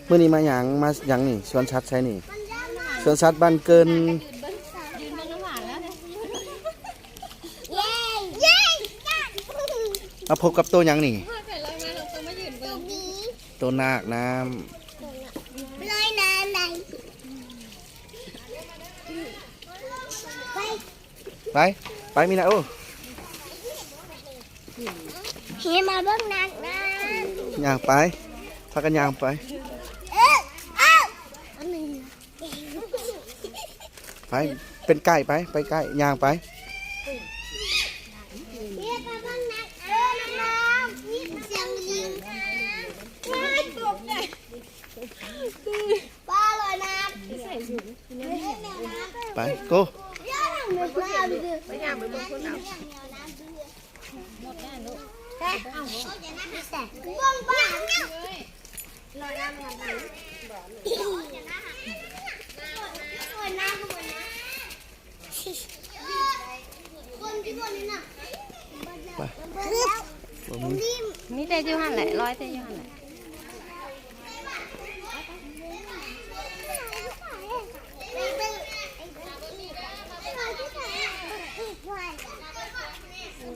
ມື້ນີ້ມາຫຍັງ ມາຫຍັງນີ້ ສວນສັດໃສນີ້ ສວນສັດບ້ານເກີນ. ມາພົບກັບໂຕຫຍັງນີ້ ໂຕນາກນ້ຳ. ໄປ ໄປມີນາໂອ ເຮີມາເບິ່ງນາກນ້ຳ. ຍ່າງໄປ ພາກັນຍ່າງໄປ. ໄປ ເປັນໄກ່ໄປ ໄປໄກ່ ຍ່າງໄປ. ໄປ ໂກ. ໄປ ບໍ່ມີ ມີແຕ່ຢູ່ຫັ້ນແຫຼະ ລອຍແຕ່ຢູ່ຫັ້ນແຫຼະ.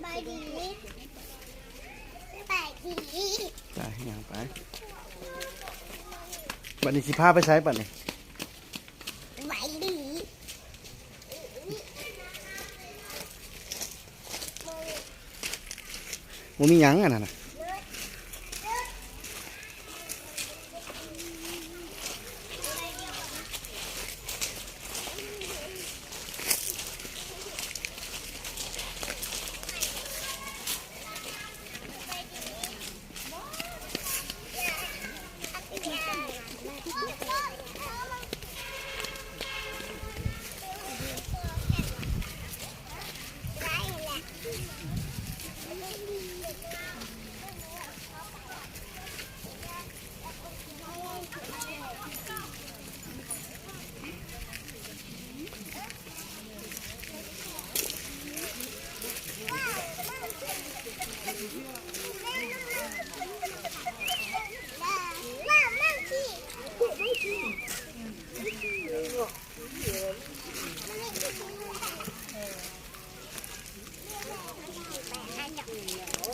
ໄປ ຍ່າງໄປ ບັດນີ້ຊິພາໄປໃສບັດນີ້? ໄປດີ ບໍ່ມີຫຍັງອັນນັ້ນນະ.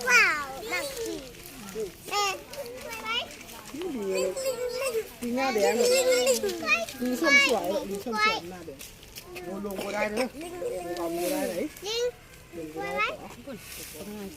ว้าว หน้าแดง ลิงส้มสวย ลิงส้มสวย หน้าแดง. โอ้ ลงบ่ได้เด้อ ลงบ่ได้เด้อ ลงบ่ได้เด้อ.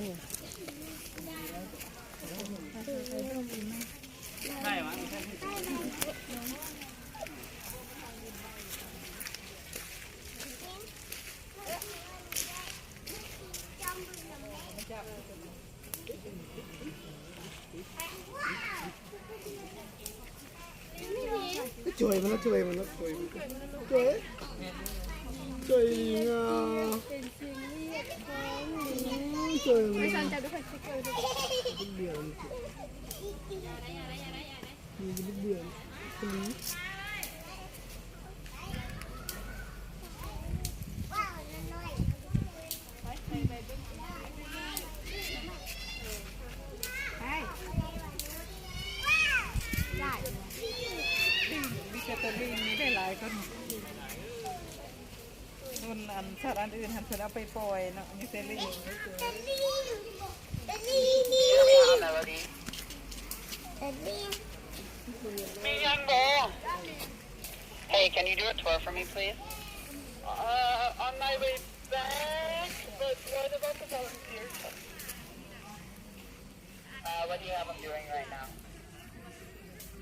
ช่วยมันละ ช่วยมันละ ช่วยมันละ ช่วย ช่วยลิงอ่ะ ช่วยมันละ เดือน มีแต่ตัวลิง มีได้หลายคน คนอัน สัตว์อันอื่นหั้นเพิ่นเอาไปปล่อยเนาะ มีแต่ลิง มีหยังบ่? Hey, can you do a tour for me, please? Uh, on my way back, but what about the volunteers? Uh, what do you have them doing right now?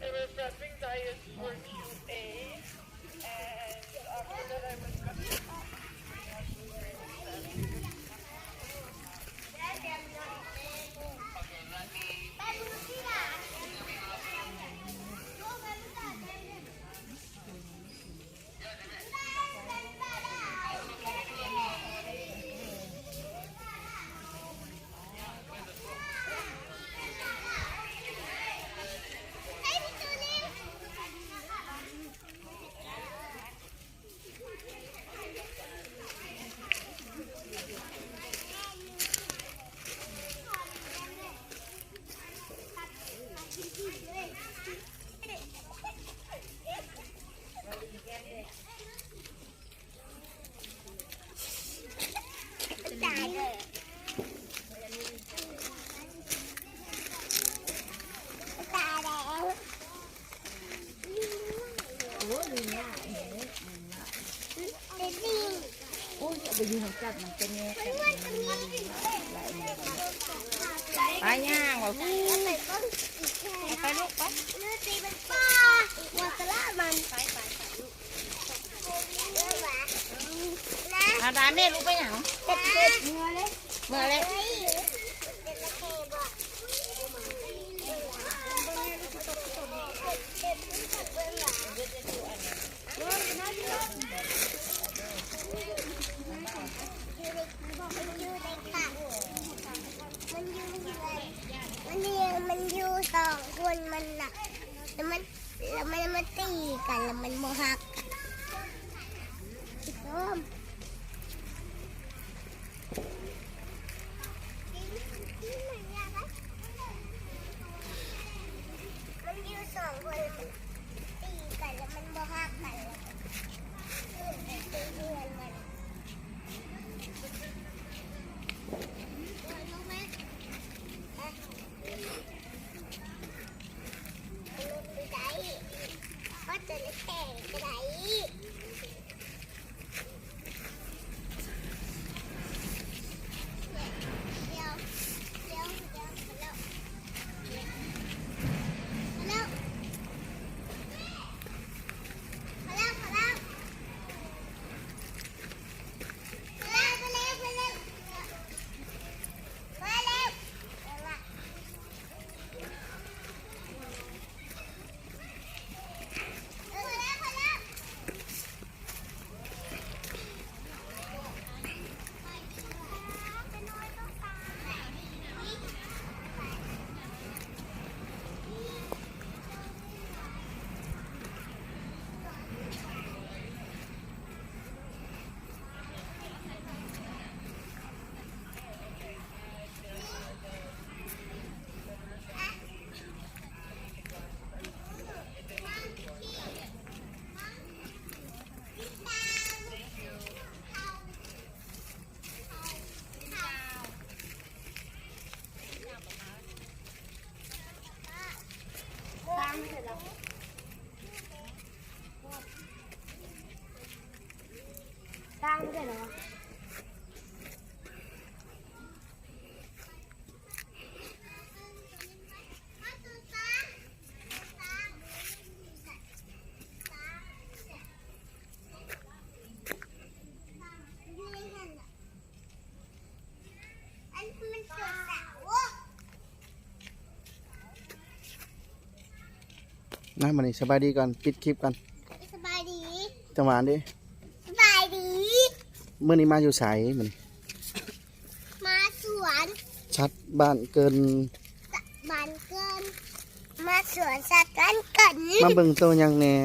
They were prepping diets for Q A, and after that I was ທີ່ເຮົາຈັບມັນເປັນແຍກກັນ ໄປຍ່າງວ່າ ໄປລູກໄປ ອາດາແມ່ລູກໄປຫຍັງ? ເມືອເລີຍ ເມືອເລີຍ. ມັນຢູ່ ມັນຢູ່ສອງຄົນມັນນະ ແລ້ວມັນ ແລ້ວມັນມາຕີກັນ ແລ້ວມັນບໍ່ຮັກ. ມັນຢູ່ສອງຄົນ ມັນຕີກັນ ແລ້ວມັນບໍ່ຮັກກັນ ແລ້ວມັນໄປເຮືອນມັນ. ນະ ມານີ້ ສະບາຍດີກ່ອນ ປິດຄລິບກ່ອນ. ສະບາຍດີ ຈັງຫວະນີ້ ສະບາຍດີ. ມື້ນີ້ມາຢູ່ໃສ? ມື້ນີ້ ມາສວນ ສັດບ້ານເກີນ ສັດບ້ານເກີນ ມາສວນສັດບ້ານເກີນ. ມາເບິ່ງໂຕຫຍັງແດ່?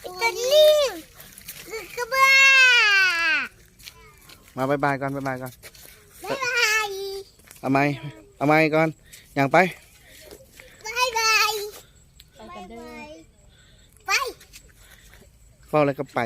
ໂຕນີ້ ຄືກະບາ. ມາບາຍບາຍກ່ອນ ບາຍບາຍກ່ອນ ບາຍບາຍ. ເອົາໃໝ່ ເອົາໃໝ່ກ່ອນ ຍ່າງໄປ ບາຍບາຍ ໄປກັນເດີ ໄປ ເວົ້າແລ້ວກໍໄປ.